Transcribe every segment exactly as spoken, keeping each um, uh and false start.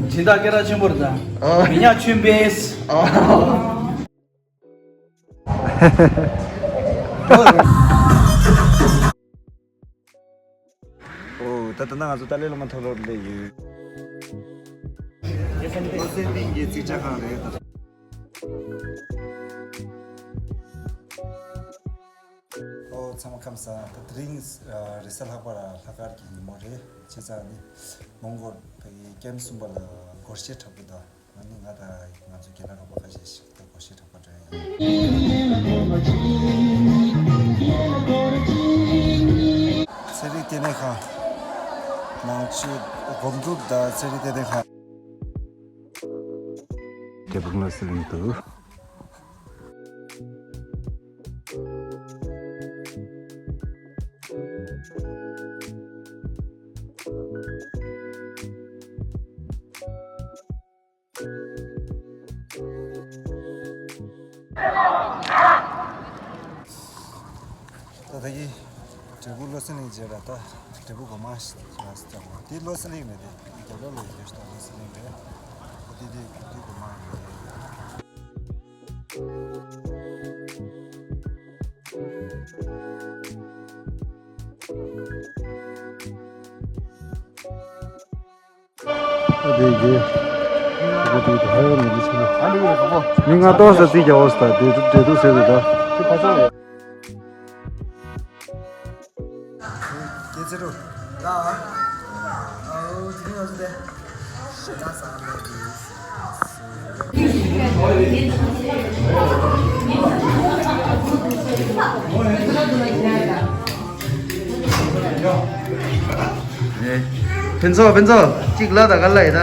སྦྱིན་བདག་སྐད་གྲགས་ཆེན་པོ་རེད་ད། ཨ། མི་ཉག་ཆོས་འཕེལ། ཨ། ཨོ། ད་ལྟ་ན་ང་ཚོ་ཏཱ་ལའི་བླ་མ་མཐོ་སློབ་སླེབས་ཡོད། བློ་གསལ་གླིང་གི་རྩིས་ཁྲ་ཁང་རེད། ཨོ། ཚང་མ་ཁམས་བཟང་། ད་དེ་རིང་རེས་གཟའ་ལྷག་པ་ལ་ལྷག་དཀར་གྱི་ཉིན་མོ་རེད། བྱས་ཙང་ནི་མོན་གྷོ་ཕ་གི་ཀེམ་གསུམ་པ་ལ་སྒོར་གཞས་འཁྲབ་གི་འདུག་ང་ནི་ང་དང་ང་ཚོ་རྒན་ལགས་རོགས་པ་ཁ་ཤས་ཤིག་ད་སྒོར་གཞས་འཁྲབ་པར་འགྲོ་ཡ་ཡིན། ཚན་རིག་ལྟེ་གནས་ཁང་། ནང་ཆོས་སྒོམ་སྒྲུབ་དང་ཚན་རིག་ལྟེ་གནས་ཁང་། འབྲས་སྤུངས་བློ་གསལ་གླིང་དུ། ད་ལྟ་གི་འབྲས་སྤུངས་བློ་གསལ་གླིང་བྱས་ལ་ད་འབྲས་སྤུངས་སྒོ་མང་ཞིག་ལ་སི་ཀྱང་བ་དེ་བློ་གསལ་གླིང་མེད་དེ་རྒྱབ་ལོགས་ལ་ཡོད་ཤག་བློ་གསལ་གླིང་རེད། ད་དེ་དེ་དེ་སྒོ་མང་རེད། ཨ་དེ་གི་དེ་གི་དེ་གི་ཧ་ཡོད་མི་འདི་ཆེ་ན། ཨ་འདི་གི་རེད་པོ། མི་ང་ཏོག་ས་རྩིས་རྒྱག་འོ་ས་ད་དེ་དུ་དེ་དུ་ཟེར་དུ་ད། དེ་ཕ་ཚོ་རེད། སྐྱེ་ཚེ་རུ། ལ། ཨའོ་དེ་ང་ཚོ་དེ། ཞེ་དྲག་ས་མེད་གི། ཕུན་ཚོགས། ཕུན་ཚོགས། གཅིག་ལ་ད་ག་ལ་ཡིན་ད།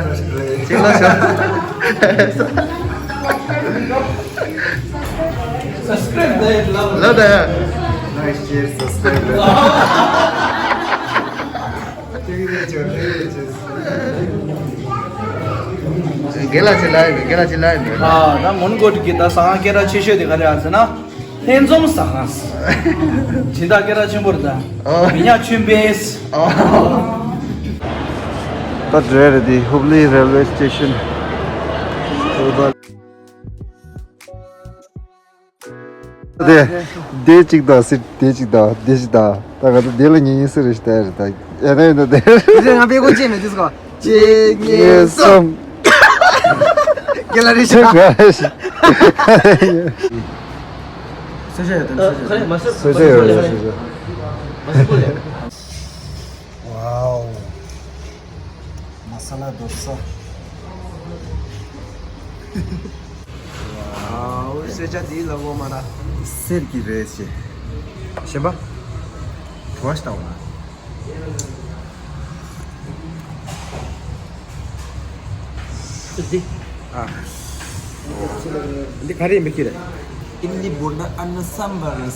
གཅིག་ལ་ཤོག་ལ་ད་ཡ། Nice, cheers, subscribe. དགེ་ལགས་ཅིག་ལ་ཡིན། དགེ་ལགས་ཅིག་ལ་ཡིན། ཨ་ད་མོན་གྷོ་གི་ད་ཟ་ཁང་སྐད་གྲགས་ཆེ་ཤོས་དེ་ག་རེ་ཨ་ཟེར་ན། ལྷན་འཛོམས་ཟ་ཁང་། སྦྱིན་བདག་སྐད་གྲགས་ཆེན་པོ་རེད་ད། ཨོ། མི་ཉག་ཆོས་འཕེལ། ཨོ། ད་འགྲོ་ཡ་རེད་དེ་ཧུབ་ལི་རེལ་ཝེ་སི་ཊེ་ཤན། དེ་དེ་གཅིག་དང་སི་དེ་གཅིག་དང་དེ་གཅིག་དང་། ད་ག་ད་དེ་ལ་ཉན་ཉན་སི་རེ་ཞིག་ད་ཡ་རེད་ད། ཡ་ད་ཡ་ད་དེ་རེད། ང་པའི་གོ་ཅེ་མེད་དུས་སྐོ། གཅིག་གཉིས་གསུམ། ག་ལ་རེད་ཤག་ག་ལ་ཤག་སོ་ཤ་ཡོད་དམ། སོ་ཤ་ཡོད། སོ་ཤ་ཡོད་རེད། སོ་ཤ། ཝའོ། མ་ས་ལ་དོ་ས། ཝའོ། སེར་ཆ་དེའི་ལ་འོ་མ་ར། གསེར་གྱི་རེད་ཤེ། ཞེན་པ། བྲོ་བ་ཞིག་བཏང་བ་ན། འདི། ཨ། འདི་ག་རེ་ཡིན་པའི་ཁྱི་རེད། ཨིན་ལི་བོ་ན་ཨ་ན་སམ་བ་རེད།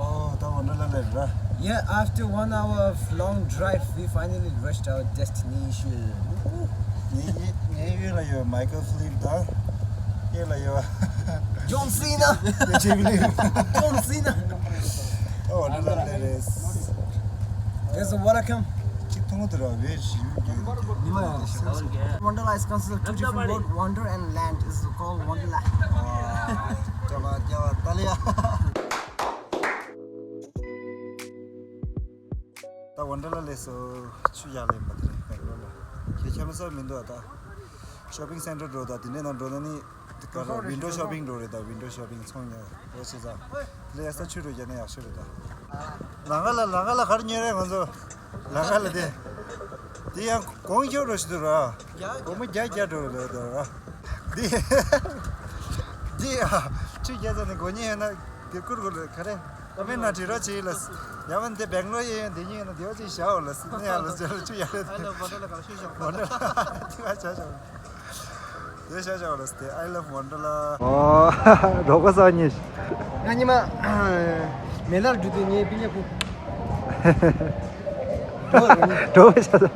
ཨོ། ད་ཝན་ཌར་ལ་ལ་ར། Yeah, after one hour of long drive, we finally reached our destination. ངའི་ངའི་གཡས་ལ་ཡོད་མའི་ཀལ་ཕི་ལིབ་དང་། གཡས་ལ་ཡོད། John Cena. John Cena. ཨོ། ཝན་ཌར་ལ་ལ་རེད། There's a welcome. ཅིག་ཐུང་ངུ་དུ་ར་བེད་ཞིག་ཉི་མ་ཡང་ཞིག Wonderla is considered two different words, wonder and land is called Wonderla. ཨ། ཀྱ་བ་ཀྱ་བ་ཏཱ་ལི་ཡ། ད་ཝན་ཌར་ལ་ལས་སོ། ཆུ་ཡག་ལས་མ་དེ་རེད་ཀ་ལོ་ལ། ཁྱེད་ཁྱམ་ས་མི་འདུག་ད། ཤོ་པིང་སེན་ཊར་འགྲོ་ད་དེ་འདྲས་ནང་འགྲོ་ན་ནི། དེ་ག་ར་ཝིན་ཌོ་ཤོ་པིང་འགྲོ་རེད་ད། ཝིན་ཌོ་ཤོ་པིང་ཚོང་ཉོ་འོ་ཆེ་ས། ལས་ས་ཆུ་རུ་རྒྱ་ནི་ཡག་ཤོས་རེད་ད། ལང་ཀ་ལ་ལང་ཀ་ལ་ག་རེ་ཉོས་རེད་ང་ཚོ། ལང་ཀ་ལ་དེ། དེ་ཡང་གོང་ཁྱོད་འགྲོ་ཞིག་འདུག་ར། སྒོར་མོ་བརྒྱ་བརྒྱ་འགྲོ་རེད་ད་ར། དེ། དེ་ཡ། ཆུ་བརྒྱ་ཙམ་ནས་སྒོར་ཉི་ཤུ་ཡོད་ན། དེ་བསྐུར་དགོས་ལ་ག་རེ། ཀོ་མེན་ན་བྲིས་རོགས་བྱེད་ལ། ཡ་མ་འདི་སྦེང་ལོར་ཡིན་ཡང་འདི་ཉིད་ཡིན་ན་འདི་བ་ཅིག་བཞག་འོ་ལ་སི་ནི་ཡ་ལ་ཟེར་ལ་ཆུ་ཡ་རེད། ཨ་ལ་བོ་ཏོ་ལ་ག་ཤུ་བཞག་བོ་ཏོ་ལ་དེ་བ་བྱ་བཞག་འོ་ལ། དེ་བཞག་བཞག་འོ་ལ་སི་དེ་I love Wonderla། ཨོ། རོགས་པ་སང་ཉིས། ང་ཉི་མ་མེ་ལར་འགྲུལ་དུས་ངའི་པི་ཉ་ཕུ། གྲོ་བ་བྱ་ས།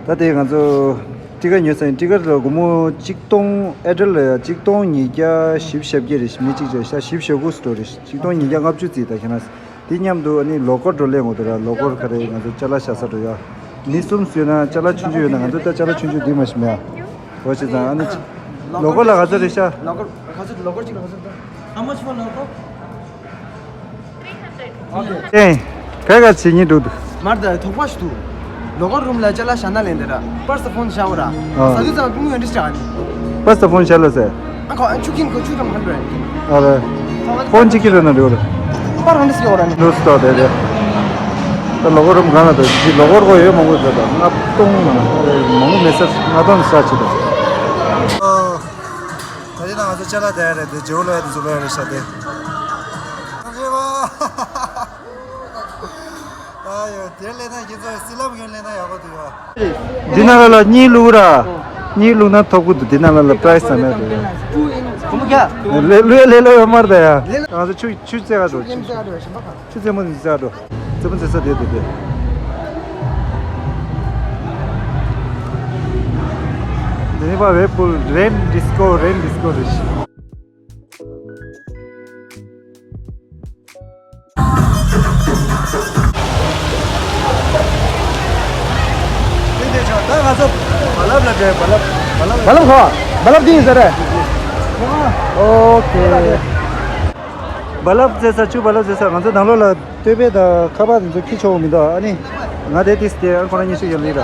ད་དེ་ང་ཚོ་ཊི་ཀར་ཉོས་ཚར་ཡིན། ཊི་ཀར་ལ་སྒོར་མོ་གཅིག་སྟོང་། ཨེ་ཊེལ་ལ་ཡ་གཅིག་སྟོང་ཉིས་བརྒྱ་བཞི་བཅུ་ཞེ་བརྒྱད་རེད། མི་གཅིག་བྱས་ཤག་བཞི་བཅུ་ཞེ་དགུ་སུ་འགྲོ་རེད། གཅིག་སྟོང་ཉིས་བརྒྱ་ལྔ་བཅུ་རྩིས་ད་ཁྱེད་རང་། དེ་མཉམ་དུ་ཨ་ནི་ལོ་ཀར་འགྲོ་ལེན་འོ་དོ་ར། ལོ་ཀར་ག་རེ་ང་ཚོ་ཅ་ལག་བཞག་ས་འགྲོ་ཡ། མི་གསུམ་ཡོད་ན་ཅ་ལག་ཆུང་ཆུང་ཡོད་ན། ང་ཚོ་ད་ཅ་ལག་ཆུང་ཆུང་འདི་མ་ཤི་མེད་ཨ། འོ་ཞེས་ཙང་ཨ་ནི་ལོ་གོ་ལ་ག་ཚོད་རེད་ཤག་ལོ་གོ་ག་ཚོད། ལོ་གོ་གཅིག་ལ་ག་ཚོད་དང་། How much for local? ཨེ། ག་ག་བྱེད་ཉིན་འགྲོ་འདུག་མར་ད་ཐོག་པ་ཞུ་དུ། ལོ་གོ་རུམ་ལ་ཅ་ལག་ཤ་ན་ལེན་དེ་ར། Pass the phone shower ར། ཨ། ས་དུས་ཙམ་ཀུང་ཡོན་ཏི་ཤ་ནི། Pass the phone shower ཟེར། ཨ་ཁོ་ཨ་ཆུ་ཁྱིན་ཁོ་ཆུ་དང་ཧན་རེ། ཨ་རེ། ཕོན་གཅིག་གི་རེད་ན་འགྲོ་རེད། པར་ཧན་སི་ཡོད་ར་ནི། ནུ་སྟོ་དེ་རེད། ད་ལོ་གོ་རུམ་གང་ལ་འགྲོ་ཅི་ལོ་གོ་ར་གོ་ཡོད་མང་པོ་ཟེར་ད་ལྔ་སྟོང་མང་པོ་མེད་ས་ལྔ་སྟོང་ས་ཆི་ད། ད་རེས་ན་ང་ཚོ་ཅ་ལག་དེ་རེད་དེ་ཇོ་ལོ་ཡ་དེ་ཚོ་ལོ་ཡ་རེད་ཤ་དེ། ཨ་ཡོ་དེ་ལས་ན་ཁྱེད་ཚོ་སི་ལབ་གྱོན་ལས་ན་ཡག་པོ་འདུག་ཡ། འདི་ན་ལ་ལ་གཉིས་བླུག་ར། གཉིས་བླུག་ན་ཐོབ་གི་འདུག་འདི་ན་ལ་ལ་པ་རའི་སི་ཙམ་ཡོད་འདུག་ལེ་ལོ་ཡ་ལེ་ལོ་ཡ་མར་ད་ཡ། ང་ཚོ་ཆུ་ཆུ་རྩེ་ག་འགྲོ། ཆུ་རྩེ་མོ་འདི་རྩེ་ག་འགྲོ། རྩེ་མོ་རྩེ་ས་དེ་དེ་དེ། འདི་ནི་པ་ཝེ་པུལ་རེན་ཌི་སི་ཀོ་རེན་ཌི་སི་ཀོ་རེད། ད་ང་ཚོ་རྦ་རླབས་ལ་འགྲོ། རྦ་རླབས། རྦ་རླབས་ཁོ། རྦ་རླབས་འདི་ཡིན་ཟེར་རེད། ཨོ་ཁེ། རྦ་རླབས་རྩེ་ས། ཆུ་རྦ་རླབས་རྩེ་ས། ང་ཚོ་ནང་ལོགས་ལ་སྟོད་པས་དང་ཁ་པར་དེ་ཚོ་འཁྱེར་ཆོག་མི་འདུག་ཨ་ནི་ང་དེ་ཏིས་དེ་ཨ་ཁོ་རང་གཉིས་ཤིག་ཡོད་ལི་ར།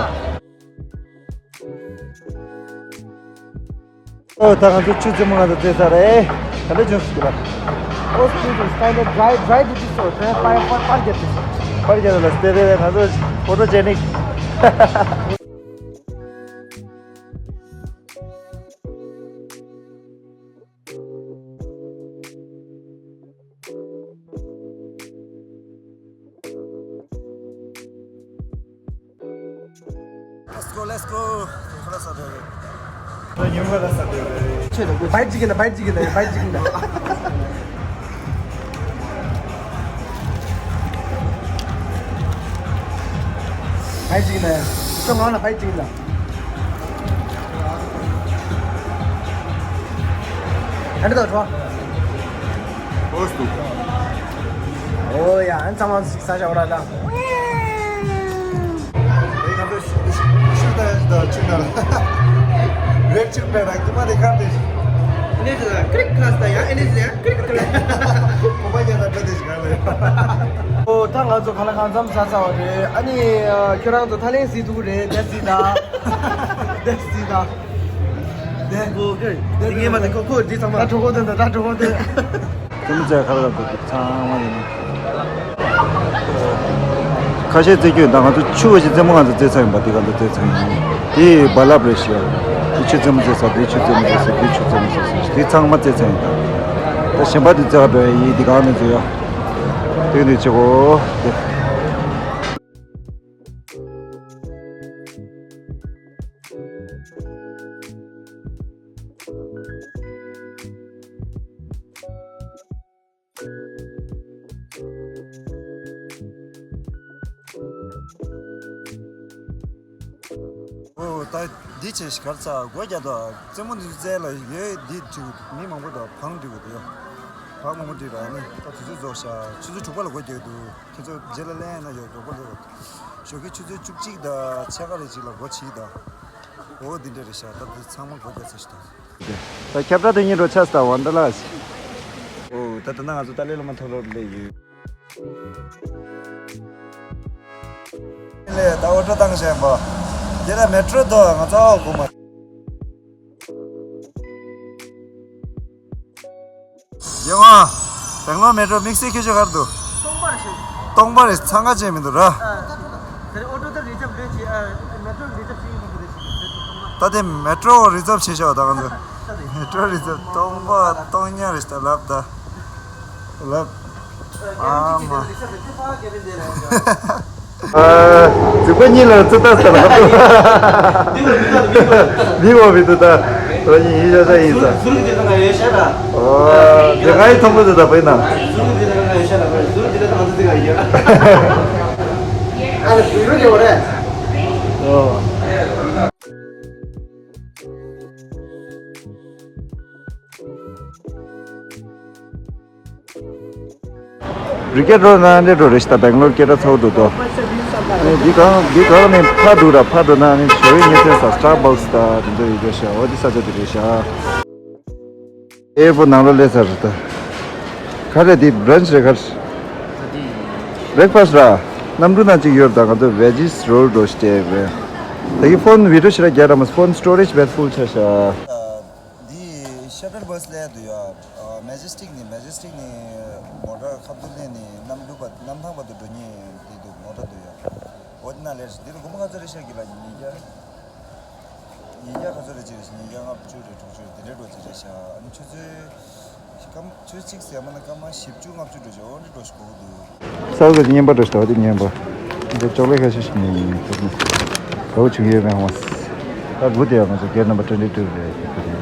ཨོ་ད་ང་ཚོ་ཆུ་རྩེ་མོ་ང་ཚོ་རྩེ་ས་རེད། ག་འདྲ་བྱུང་སོང་ལ། ཨོ་སི་ཊི་ཊི་སི་ཊའི་ལ་ཌ་རའི་ཌ་རའི་དེ་ཅི་སོ་དེ་པར་པར་པར་རྒྱབ་དེ། པར་རྒྱབ་ལ་སྟེ་རེད། ང་ཚོ་ཕོ་ཊོ་ཇེ་ནིག Let's go, let's go. ཁ་ལག་ཟ་འདོད་རེད། ཉིན་མོ་ལ་ཟ་འདོད་རེད། ཆེ་དང་། བའི་ཅི་གི་ན། བའི་ཅི་གི་ན། བའི་ཅི་གི་ན། བའི་ཅི་གི་ན། ཅོ་ང་ལ་བའི་ཅི་གི་ན། ཨ་འདྲ་དང་འགྲོ། ཨོ་སྟུ། ཨོ་ཡ། ཨན་ཚང་མ་ཟིག་ས་ཆ་འོ་ར་ད། ཨེ་ང་ཚོ་ཤུ་ཤུ་ཤུ་ད་ཡ་ད་ཆུ་ན་རེད་ཆུ་པེ་ར་ཀི་མ་དེ་ཁར་དེ། ཨེ་ནེ་ཟེར་ཀྲིག་ཁ་སྟ་ཡ། ཨེ་ནེ་ཟེར་ཀྲིག་ཀྲིག། ཁོ་པ་ཡ་ད་ད་དེ་ཞིག་ག་ལ་ཡ། ཨོ་ད་ང་ཚོ་ཁ་ལག་གང་འཚམ་ཟ་ཚར་བ་རེད། ཨ་ནི་ཁྱོད་རང་ཚོ་ཐ་ལེན་ཟིག་ཐུག་རེད། དེ་ཟིག་ད། དེ་ཟིག་ད། དེ་གོ་གེ་དེ་ངེས་མ་དེ་ཁོ་ཁོ་དེ་ཚང་མ་ད་གྲོགས་པོ་དེ་འདྲ་ད་གྲོགས་པོ་དེ། རྩེད་མོ་རྩེ་ཁ་ལག་ཚང་མ་ཡིན། ཁ་ཤས་རྩེད་རྒྱུ་ཡིན་ད། ང་ཚོ་ཆུ་བ་ཞིག་རྩེད་མོ་ང་ཚོ་རྩེད་ཚར་ཡིན་པ། དེ་ག་ཚོད་རྩེད་ཚར་ཡིན། དེ་རྦ་རླབས་རེད་ཤག་དེ་ཆུ་རྩེད་མོ་རྩེ་ས། དེ་ཆུ་རྩེད་མོ་རྩེ་ས། དེ་ཆུ་རྩེད་མོ་རྩེ་ས། དེ་ཚང་མ་རྩེད་ཚར་ཡིན་ད། ད་གཞན་པ་དེ་རྩེ་ག་འགྲོ་ཡ་ཡིན། དེ་ག་ནས་རྩེ་ཡ། དེ་ནས་བྱེད་གོ་དེ། ཨོ་ད་འདི་བྱས་ཤིག་གར་ཚ་སྒོ་རྒྱག་དོ། རྩེད་མོ་འདི་རྩེ་ལ་ཡོད། འདི་བྲིས་མི་མང་པོ་དང་བང་བྲིས་དགོས་དོ། བང་མང་པོ་བྲིས་ར་ནི་ད་དུས་ཚོད་རྫོགས་ཤག་ཆུ་ཚོད་དྲུག་པ་ལ་སྒོ་རྒྱག་གི་འདུག་ཁྱེད་ཚོ་རྗེས་ལ་ལེན་ཡ་ན་ཡོད་རོགས་པ་ལོ། ཞོགས་ཀའི་ཆུ་ཚོད་བཅུ་གཅིག་དང་ཕྱེད་ཀ་རེ་ཅིག་ལ་སྒོ་ཕྱེ་དང་། འོ་འདི་འདྲ་རེད་ཤག་ད་འདི་ཚང་མ་སྒོ་རྒྱག་ཚར་ཤག་ད། ད་ཁྱབ་བསྒྲགས་དེ་ཉིན་རོ་ཆགས་སྟ་བ་འདི་ལ། ཨོ་ད་ད་ན་ང་ཚོ་ཏཱ་ལའི་བླ་མ་མཐོ་སློབ་སླེབས་ཡོད། ལས་ད་འོ་འགྲོ་བཏང་བཞག་པ། དེ་ལ་མེ་ཊོ་དོ་ང་ཚོ་ཨོ་གོ་མ། ཡེ་ཝང་། སྦེང་ལོར་མེ་ཊོ་དམིགས་བསལ་ཁྱད་ཆོས་ག་རེ་འདུག་སྟོང་པ་རེད་ཤག་སྟོང་པ་རེད། འཚང་ཁ་ཅན་མི་འདུག་ར། ཨ། དེ་རེད། ཨོ་ཊོ་དེ་རི་ཛབ་ལོས་བྱེད། ཨ། མེ་ཊོ་རི་ཛབ་བྱེད་ཡིན་གྱི་རེད་ཤག་ད་དེ་མེ་ཊོ་རི་ཛབ་བྱེད་ཤག་ད་ང་ཚོ་མེ་ཊོ་རི་ཛབ་སྟོང་པ་སྟོང་ཉག་རེད་ཤག་ད་ལབ་ད་ལབ། ཨ་མ། ཨ། རྫིག་པ་གཉིས་ལ་ཙི་ཏ་ས་ལ། མི་བ་མི་འདུག་ད། རོ་ཉི་ཡི་ཤ་ཤ་ཡིན་ས། ཨོ། དེ་ང་ཡི་མཐོང་གི་འདུག་ད་བས་ན། ཨོ། རི་ཀེ་འགྲོ་ན་འདྲེ་འགྲོ་རེ་ཤི་ད། སྦེང་ལོར་སྐད་གྲགས་ཚ་བོ་འདུག་དོ། ཨ་ནི་འདི་གང་འདི་གང་ནས་ཕར་འགྲོ་ར་ཕར་འགྲོ་ན་ཨ་ནི་ཞོ་ཡི་ཉེ་ཚན་ས་Starbucks་དང་དེ་ཚོ་ཡོད་རེད་ཤག་འོ་འདི་ས་ཆ་དེ་རེད་ཤག་ཨེ་པོ་ནང་ལ་སླེབས་ཚར་རེད་ད། ག་རེ་འདི་brunch་རེད་ག་རེ། breakfast་ར། གནམ་གྲུ་ནང་གཅིག་ཡོད་ད་ང་ཚོ་veggies roll་འགྲོ་ཞིག་སྤྲད་རེད། ད་གི་phone་video་ཞིག་ར་རྒྱག་ར་མ་phone storage་བས་full་ཆགས་ཤག་འདི་shuttle bus་སླེབས་འདུག་ཡ། Majestic་ནས་Majestic་ནས་མོ་ཊ་ཁ་ཐུག་སླེབས་ནས་གནམ་གྲུ་བར་གནམ་ཐང་བར་དུ་འགྲོ་མཁན་དེ་འདུག་མོ་ཊ་འདུག་ཡ། འོ་དེ་ན་ལས་འདིར་སྒོར་མོ་ག་ཚོད་རེད་ཤག་གི་ལ་ཉིས་བརྒྱ། ཉིས་བརྒྱ་ག་ཚོད་རེད་ཅེས་ཉིས་བརྒྱ་ལྔ་བཅུ་རེད་དྲུག་ཅུ་རེད་དེ་འདྲས་འགྲོ་ཅེས་རེད་ཤག་ཨ་ནི་ཆུ་ཚོད་སྐར་མ་ཆུ་ཚོད་གཅིག་ཟེར་མ་ན་སྐར་མ་བཞི་བཅུ་ལྔ་བཅུ་འགྲོ་ཅེས་འོ་འདྲས་འགྲོ་ཞིག་གོ་གི་འདུག་ས་འོག་གི་བརྙན་པར་འགྲོ་ཞིག་ད་འོ་དེ་བརྙན་པར་འདི་ཅོག་ལེ་ཁ་ཤས་ཤིག་ཉོས་ཡིན་ཐུབ་ནི་ག་བོ་བྱུང་ཡོད་མེད་ཧོང་བ། ད་སྒུག་དེ་ཡང་ང་ཚོ་gate number twenty two་རེད་དེ་ཁུ་དེ།